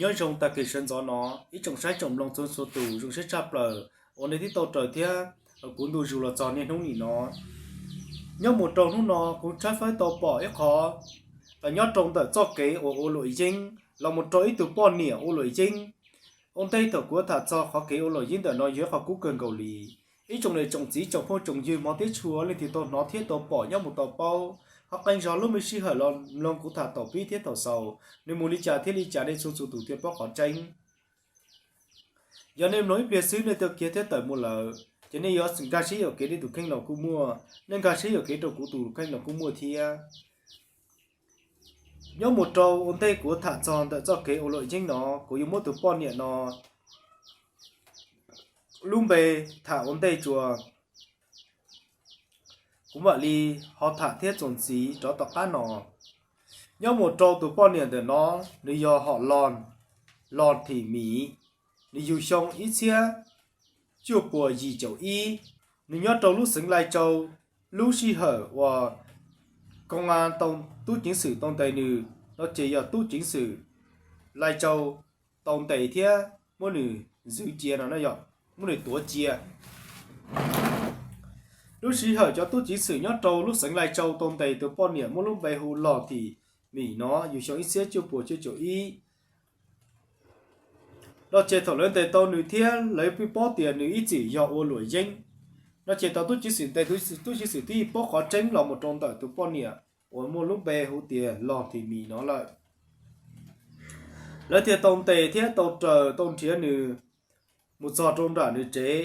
Nyob zoo tag kis sawv ntxov no, ib tsoom saib tsoom mloog txhua txhua tus, zoo siab tshaj plaws uas nej twb tau raws thiab kuv ntu zus los txog niaj hnub nim no. Nyob mus rau hnub no kuv tshawb fawb tau pom ib qho los nyob rau ntawm txoj kev uas ua luam yeeb los mus rau ib tug poj niam ua luam yeeb. Ua ntej thaum kuv tham txog qhov kev ua luam yeeb ntawm no yog ib qho kub kawg nkaus li. Ib tsoom niam tsoom txiv tsoom phooj tsoom ywg hmov thiab tshua leej twg tau hnov thiab tau pom nyob mus tau paub, ho qee zog lub me sij hawm los mloog kuv tham thaum pib thiab thaum xaus, nws mus li cas thiab li cas nej txhua txhua tus thiaj paub qhov tseeb. Yog nej mloog ib pliag xwb nej twb khiav thiab tawm mus lawm, ces nej yuav nkag siab yuam kev nej tus kheej los kuj muaj, nej nkag siab yuam kev rau kuv tus kheej los kuj muaj thiab. Nyob mus rau ua ntej kuv tham txog ntawm txoj kev ua luam yeeb no, kuv yuav muab tus poj niam no lub npe tham ua ntej tsuas, kuv mam li ho tham thiab txuas ntxiv rov tom qab no. Nyob mus rau tus poj niam ntawm no, nws yog hom Los, Los Thim Mis, nws yug xyoo ib txhiab cuaj puas yim caum ib, nws nyob rau lub xeev Lai Châu. Lub sij hawm uas koom tau tub ceev xwm tau ntes nws no ces yog tub ceev xwm Lai Châu tau ntes thiab muab nws ntxwv cia no, yog muab nws tuav cia. Lub sij hawm cov tub ceev xwm nyob rau lub xeev Lai Châu tau ntes tus poj niam muaj lub npe hu Los Thim Mis no yug xyoo ib txhiab cuaj puas cuaj caum ib no ces thaum lawv ntes tau nws thiab lawv pib paub tias nws ib txwm yog ua luam yeeb no ces tau tub ceev xwm ntes, tub ceev xwm twb paub qhov tseeb los mus rau ntawm tus poj niam uas muaj lub npe hu tias Los Thim Mis no lawm. Lawv thiaj tau ntes thiab tau raws tau nrhiav nws mus txog rau nram nws tsev.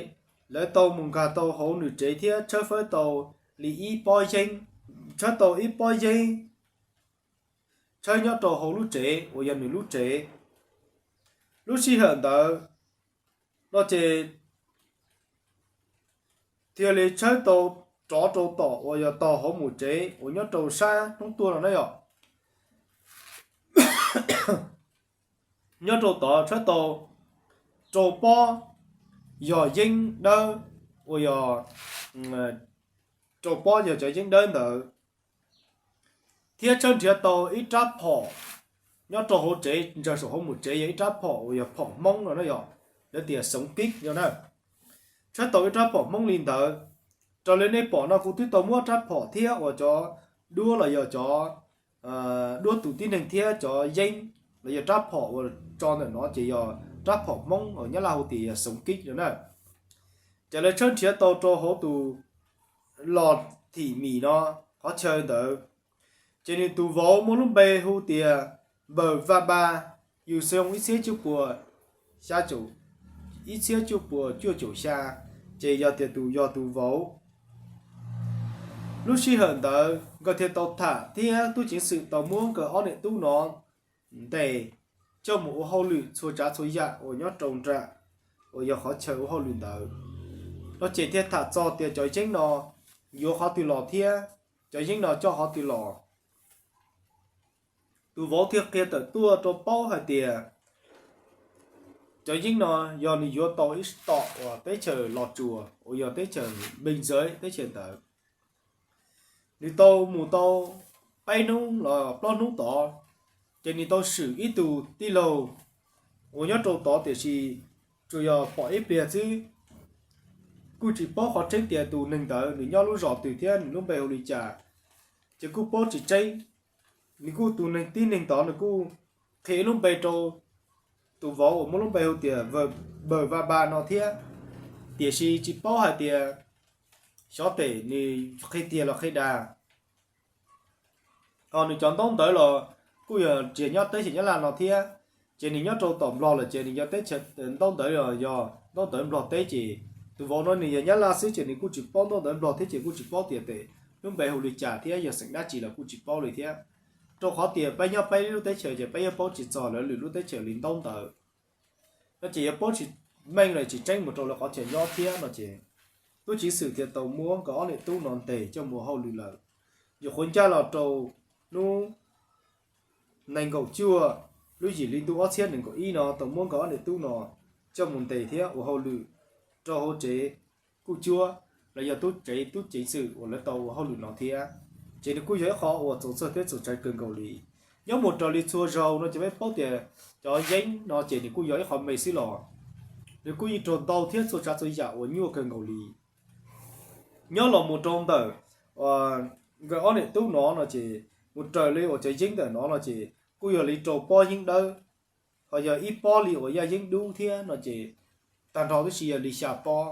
Lawv tau mus nkag tau hauv nws tsev thiab tshawb fawb tau li ib pob yeeb, tshawb tau ib pob yeeb tshawb nyob rau hauv lub tsev uas yog nws lub tsev. Lub sij hawm ntawd no ces thiaj li tshawb tau rov rau tom uas yog tog hauv mus tsev uas nyob rau sab hnub tuaj no na yom. Nyob rau tod tshawb tau rau pob yog yeeb dawb, uas yog rau pob yog cov yeeb dawb ntawd, thiab tshawb nrhiav tau ib rab phom nyob rau hauv tsev, ntsaws saum hauv mus tsev yog ib rab phom uas yog phom Hmoob no na yom, lawv tias xoov kib no na. Tshawb tau ib rab phom Hmoob li ntawd. Raws li nej pom no kuv twb tau muab rab phom thiab uas cov duab los yog cov duab tus tib neeg thiab cov yeeb los yog rab phom uas tso ntawm no ces yog rab phom Hmoob uas Nyab Laj hu tias yog xoov kib no na. Ces lawv tshawb nrhiav tau rau hauv tus Los Thim Mis no qhov chaw ntawd, ces nws tus vauv muaj lub npe hu tias Npaws Vaj Npa, yug xyoo ib txhiab cuaj puas xya caum, ib txhiab cuaj puas cuaj caum xya, ces yog tias tus yog tus vauv. Lub sij hawm ntawd nkawd thiaj tau tham thiab tub ceev xwm tau muab nkawd ob niam tub no ntes coj mus ua hauj lwm txhua tsav txhua yam uas nyob rau nram uas yog qhov chaw ua hauj lwm ntawd. No ces thiaj tham txog tias cov yeeb no yuav qhov twg los thiab cov yeeb no coj qhov twg los. Tus vauv thiaj qhia tawm tuaj rau paub hais tias cov yeeb no yog nws yuav tau ib tom uas teb chaws Los Tsuas uas yog teb chaws Npeej Ntxawv teb chaws ntawd. Nws tau mus tau peb hnub los plaub hnub tod, ces nws tau swm ib tug tij laug uas nyob rau tod tiam sis tsuas yog pom ib pliag xwb, kuj tsis paub qhov tseeb tias tus neeg ntawd nws nyob lub zos twg thiab nws lub npe hu li cas, ces kuj paub tsis tseeb. Nws kuj tus neeg tib neeg tod nws kuj qhia lub npe rau tus vauv uas muaj lub npe hu tias Npaws Vaj Npa no thiab, tiam sis tsis paub hais tias xyov tes nws qhia tiag los qhia dag. Ho nws cov ntaub ntawv los kuj yog tsis nyob teb chaws Nyab Laj no thiab, ces nws nyob rau tom Nplog lawm ces nws cov teb chaws ntaub ntawv los yog ntaub ntawv Nplog teb ces tus vauv no nws yog Nyab Laj xwb ces nws kuj tsis paub ntaub ntawv Nplog thiab ces kuj tsis paub tias tes lub npe hu li cas thiab yog xeem dab tsi los kuj tsis paub li thiab. Rau qhov tias peb nyob peb lub teb chaws ces peb yeej paub tsis txog lawv lwm lub teb chaws li ntaub ntawv no ces yuav paub tsis meej los tsis tseeb mus rau lawv qhov chaw nyob thiab no ces tub ceev xwm thiaj tau muab nkawd ob niam tub no ntes coj mus ua hauj lwm lawm. Nyuam qhuav ncaj los rau hnub nees nkaum cuaj lub yim hli ntuj ob txhiab nees nkaum ib no tau muab nkawd ob niam tub no coj mus ntes thiab ua hauj lwm rau hauv tsev kuj cuab los yog tub tsev tub ceev xwm uas lawv tau ua hauj lwm no thiab. Ces nws kuj yog ib qho uas txaus txhawj thiab txaus ntshai kawg nkaus li. Nyob mus raws li txhua zaus no ces peb paub tias cov yeeb no ces nws kuj yog ib qho me xwb los nws kuj yeej raug ntau thiab txhua tsav txhua yam uas nyuaj kawg nkaus li. Nyob los mus rau ntawm nkawd ob niam tub no no ces mus raws li uas cov yeeb ntawm no no ces kuj yog li rau pob yeeb dawb, ho yog ib pob li uas yaj yeeb dub thiab no ces tag nrho tib si yog li xya pob.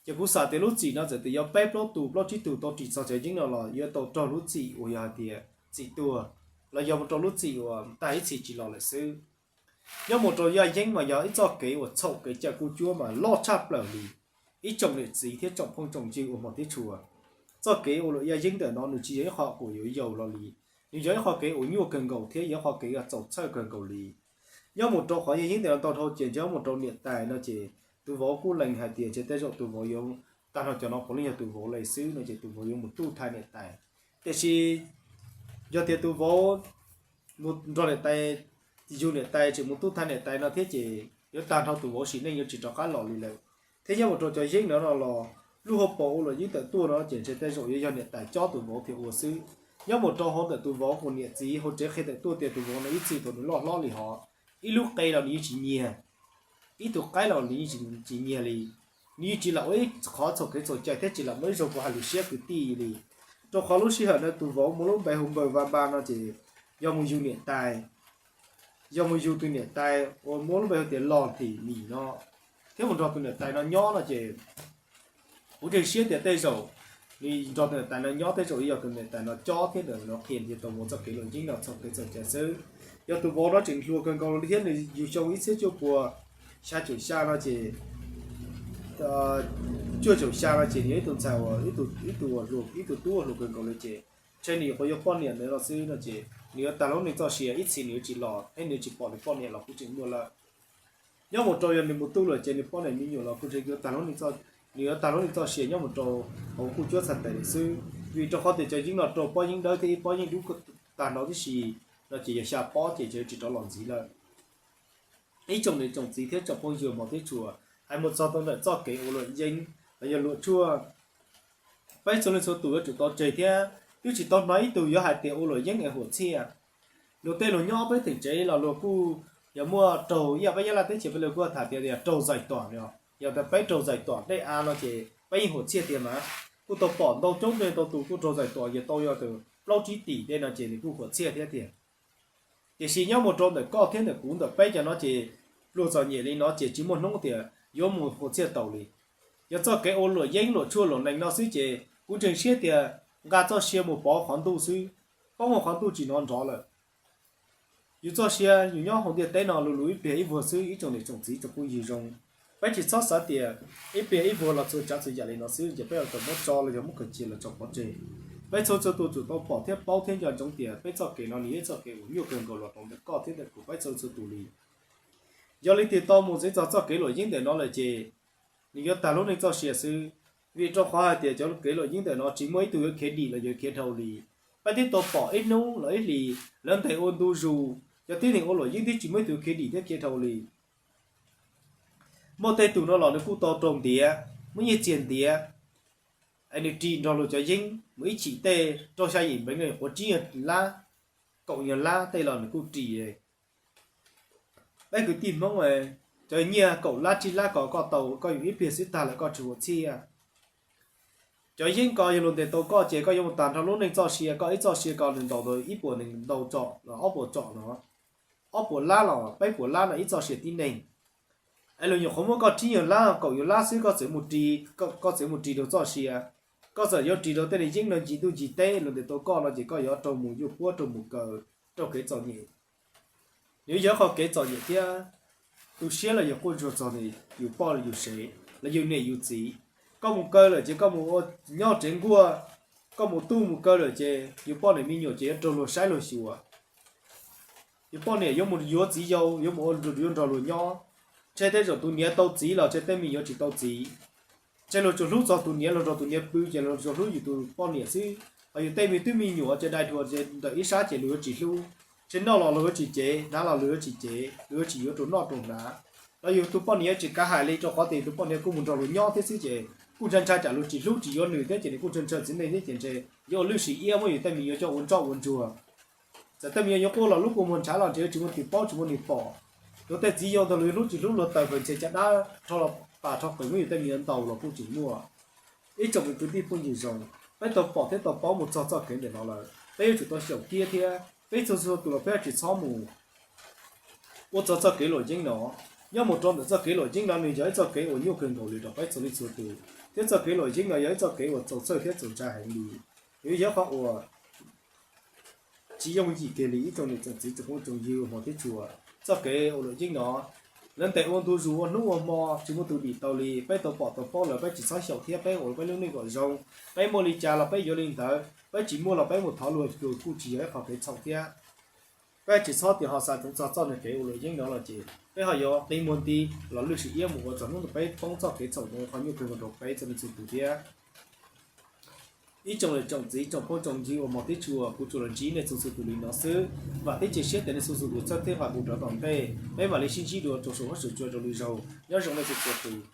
Ces kuv xav tias lub txim no txawm tias yog peb plaub tus plaub tsib tug tau ris txog cov yeeb no los yuav tau raug lub txim uas yog hais tias txim tuag, los yog mus rau lub txim uas tag ib txhis tsis los lawm xwb. Nyob mus rau yaj yeeb mas yog ib txoj kev uas txhaum kev cai kuj cuab mas loj tshaj plaws li. Ib tsoom niam txiv thiab tsoom phooj tsoom ywg ua hmov thiab tshua, txoj kev ua luam yaj yeeb ntawm no nws tsis yog ib qho uas yuav yaus los li. Nws yog ib qho kev uas nyuaj kawg nkaus thiab yog ib qho kev uas txaus txhawj kawg nkaus li. Nyob mus rau qhov yaj yeeb ntawm no tau dhau ces nyob mus rau niam tais no ces tus vauv kuj lees hais tias ntshe tej zaum tus vauv yuav, tag nrho cov no puav leej yog tus vauv li xwb no ces tus vauv yuav mus tuj thaj niam tais. Tiam sis yog tias tus vauv mus nrog niam tais, yug niam tais tseem mus tuj thaj niam tais no thiab ces yuav tag nrho tus vauv sim neej yuav tsis rov qab los li lawm. Thiab nyob mus rau cov yeeb no no los lub hauv paus ua luam yeeb tawm tuaj no ces ntshe tej zaum yuav yog niam tais cob tus vauv thiaj ua xwb. Nyob mus rau hauv ntawm tus vauv uas niam txiv hauv tsev qhia tawm tuaj tias tus vauv no ib txwm thaum nws loj hlob li hov, ib lub qe los nws yeej tsis nyiag, ib tug qaib los nws yeej tsis nyiag li. Nws yeej tsis lam ua ib qhov txhaum kev txhaum cai thiab tsis lam muaj ib zaug puas hais lus siab kwv tij li. Rau qhov lub sij hawm no tus vauv muaj lub npe hu Npaws Vaj Npaj no ces yog mus yug niam tais, yog mus yug tus niam tais uas muaj lub npe hu tias Los Thim Mim no, thiab mus nrog tus niam tais no nyob no ces kuv ntseeg siab tias tej zaum nws nrog tus niam tais no nyob tej zaum yog tus niam tais no cob thiab ntawm no qhia nws tau mus txoj kev luam yeeb no txhaum kev txhaum cai xwb. Yog tus vauv no tseem hluas kawg nkaus li thiab nws yug xyoo ib txhiab cuaj pua xya caum xya no ces, cuaj caum xya no ces nws yog ib tug ntxhais uas ib tug, ib tug tub uas hluas kawg nkaus li ces ntshe nws yuav qhuav yuav poj niam ntawd no xwb no ces nws yuav tag lub neej txoj sia ib txhis nws yuav tsis los thiab nws yuav tsis pom nws poj niam los kuj tseem muaj lawm. Nyob mus rau yog nws mus tuj lawm ces nws poj niam me nyuam los kuj ntshe yuav tag lub neej txoj, nws yuav tag lub neej txoj sia nyob mus rau hauv kuj cuab txhais tes lawm xwb. Vim rau qhov tias cov yeeb no rau pob yeeb dawb thiab ib pob yeeb dub tag nrho tib si no ces yog xya pob ces ntshe tsis rov los ntxiv lawm. Ib tsoom niam tsoom txiv thiab tsoom phooj ywg hmov thiab tshua, hais mus txog tau ntawm txoj kev ua luam yeeb los yog luam tshuaj, peb txhua leej txhua tus yuav tsum tau tseg thiab twb tsis tau hnov ib tug yuav hais tias ua luam yeeb es huam txhiaj. Luag tej luag nyob peb theem tsev los luag kuj yog muaj raug ib yam peb Nyab Laj teb chaws peb luag kuj tham tias yog raug zais tuam no, yog tias peb raug zais tuam dej av no ces peb yeej huam txhiaj tiag mas. Kuj tau pom ntau coob leej ntau tus kuj raug zais tuam yog tau yog tus plaub tsib tim tej no ces nws kuj huam txhiaj thiab tiag. Tiam sis nyob mus rau ntawm koj thiab ntawm kuv ntawm peb cov no ces pluag txom nyem li no ces tsis muaj hnub tias yuav mus huam txhiaj tau li. Yog txoj kev ua luam yeeb luam tshuaj luam nees no xwb ces kuv ntseeg siab tias nqa txoj sia mus pov qhov ntuj xwb, poob hauv qhov ntuj tsis hnov nrov lawm. Yus txoj sia yus nyob hauv ntiaj teb no lus lus ib pliag ib vuag xwb ib tsoom niam tsoom txiv tsoom phooj ywg zoo. Peb tsis txhob xav tias ib pliag ib vuag los txhua tsav txhua yam li no xwb ces peb yuav tau muab tso los yog muab khaws cia los tso pov tseg. Peb txhua txhua tus tsum tau pom thiab paub thiab nco ntsoov tias peb txoj kev no nws yog ib txoj kev uas nyuaj kawg nkaus los rau ntawm koj thiab ntawm kuv peb txhua txhua tus li. Yog li tias tau mus txeev txog txoj kev luam yeeb ntawm no lawm ces nws yuav tag lub neej txoj sia xwb. Vim rau qhov hais tias cov kev luam yeeb ntawm no tsis muaj ib tug yuav khiav dim los yuav khiav dhau li. Peb twb tau pom ib hnub los ib hlis lawv ntes ua ntu zus, cov tib neeg ua luam yeeb twb tsis muaj ib tug khiav dim thiab khiav dhau li. Muaj tej tus no los nws kuj tau raug ntiav, muab nyiaj txiag ntiav, es nws ris nrog luag cov yeeb mus ib chim tej rau xya yim npeev no quav tsib nyuag lab, kaum nyuag lab tej los nws kuj ris. Peb kwv tij Hmoob, cov nyiaj kaum lab tsib lab ko koj tau koj yuav ib pliag xwb tag lawm koj tsis huam txhiaj. Cov yeeb ko yog luag ntes tau koj ces koj yuav mus tag nrho lub neej txoj sia, koj ib txoj sia ko nws ntaus tau ib puas nees ntau tso los ob puas tso no, ob puas lab los peb puas lab no ib txoj sia tib neeg. Es luag nyuam qhuav muab koj tsib nyuag lab kaum nyuag lab xwb koj txawm mus ris, koj txawm mus ris luag txoj sia, koj txawm yuav ris luag tej niag yeeb no ncig ntuj ncig teb luag ntes tau koj no ces koj yuav raug mus yuj puab raug mus kaw, raug kev txom nyem. Nws yog qhov kev txom nyem thiab tu siab los yog quaj ntsuag txog yus poj yus sev los yus niam yus txiv. Koj mus kaw lawm ces koj mus ua nyob tsev nkuaj, koj mus tuj mus kaw lawm ces yus poj niam me nyuam ces yuav raug luag saib luag xyuas. Yus poj niam yuav mus yuav txiv yau, yuav mus ua, yuav nrog luag nyob. Ntshe tej zaum tus niam tau txiv los ntshe tej me nyuam tsis tau txiv. Ntshe luag tsuas hlub txog tus niam, luag nrog tus niam pw ces luag tsuas hlub yus tus poj niam xwb. Hos yus tej me tub me nyuam ces dai dhuas ces ntawm ib sab ces luag yuav tsis hlub. Ntshe noj los luag yuav tsis cev, hnav los luag yuav tsis cev, luag yuav tsis yuav rau noj rau hnav. Los yus tus poj niam tsis kav hais li rau qhov tias tus poj niam kuj mus nrog luag nyob thiab xwb ces kuj ntshai ntshai tsam luag tsis hlub tsis yuav nws thiab ces nws kuj ntshaw ntshaw txiv neej thiab ces ntshe yuav ua lwj sim iab muab yus tej me nyuam coj ua ntsoj ua ntsuag. Txawm tej me nyuam yaus quaj los lub kua muag ntshav los ntshe tsis muaj tus paub tsis muaj tus pom. Yuav tej txiv yau ntawd luag ib hlub tsis hlub luag taws pes ntxhe caj dab rho los pam rho qees muab yus tej me nyuam ntau los kuj tsis muaj. Ib tsoom kwv tij phooj ywg zoo, peb tau pom thiab tau paub mus txog txoj kev ntawm no lawm, peb yuav tsum tau xyaum kiab thiab peb txhua txhua tus los peb tsis txhob mus ua txog txoj kev luam yeeb no. Nyob mus rau ntawm txoj kev luam yeeb no nws yog ib txoj kev uas nyuaj kawg nkaus li rau peb txhua leej txhua tus, thiab txoj kev luam yeeb no yog ib txoj kev uas txaus txhawj thiab txaus ntshai heev li. Yuav yog qhov uas tsis yooj yim kiag li ib tsoom niam tsoom txiv tsoom phooj tsoom ywg hmov thiab tshua. Txoj kev ua luam yeeb no, lawv ntes ua ntu zus ua hnub ua hmo tsis muaj tus dim tau li. Peb tau pom tau paub lawm peb tsis txhob xyaum thiab peb ua peb lub neej kom zoo. Peb muaj li cas los peb yuav li ntawd, peb tsis muaj los peb mus thov luag kuj tsis yog ib qho kev txhaum thiab. Peb tsis txhob tias ho xav txog txoj kev ua luam yeeb no los ces peb ho yuav qi muag nti los lwj sim iab mus ua txog hnub peb poob txoj kev txhaum ntawd qhov nyuaj kawg nkaus rau peb txhua leej txhua tus thiab. Ib tsoom niam tsoom txiv tsoom phooj tsoom ywg uas hmov thiab tshua, kuv tsuas los ntsib nej txhua txhua tus li no xwb. Vam thiab cia siab tias nej txhua txhua tus txhawb thiab nqa kuv rov tom ntej, peb mam li sib ntsib dua rau saum huab saum cua rau lwm zaus. Nyob zoo nej txhua txhua tus.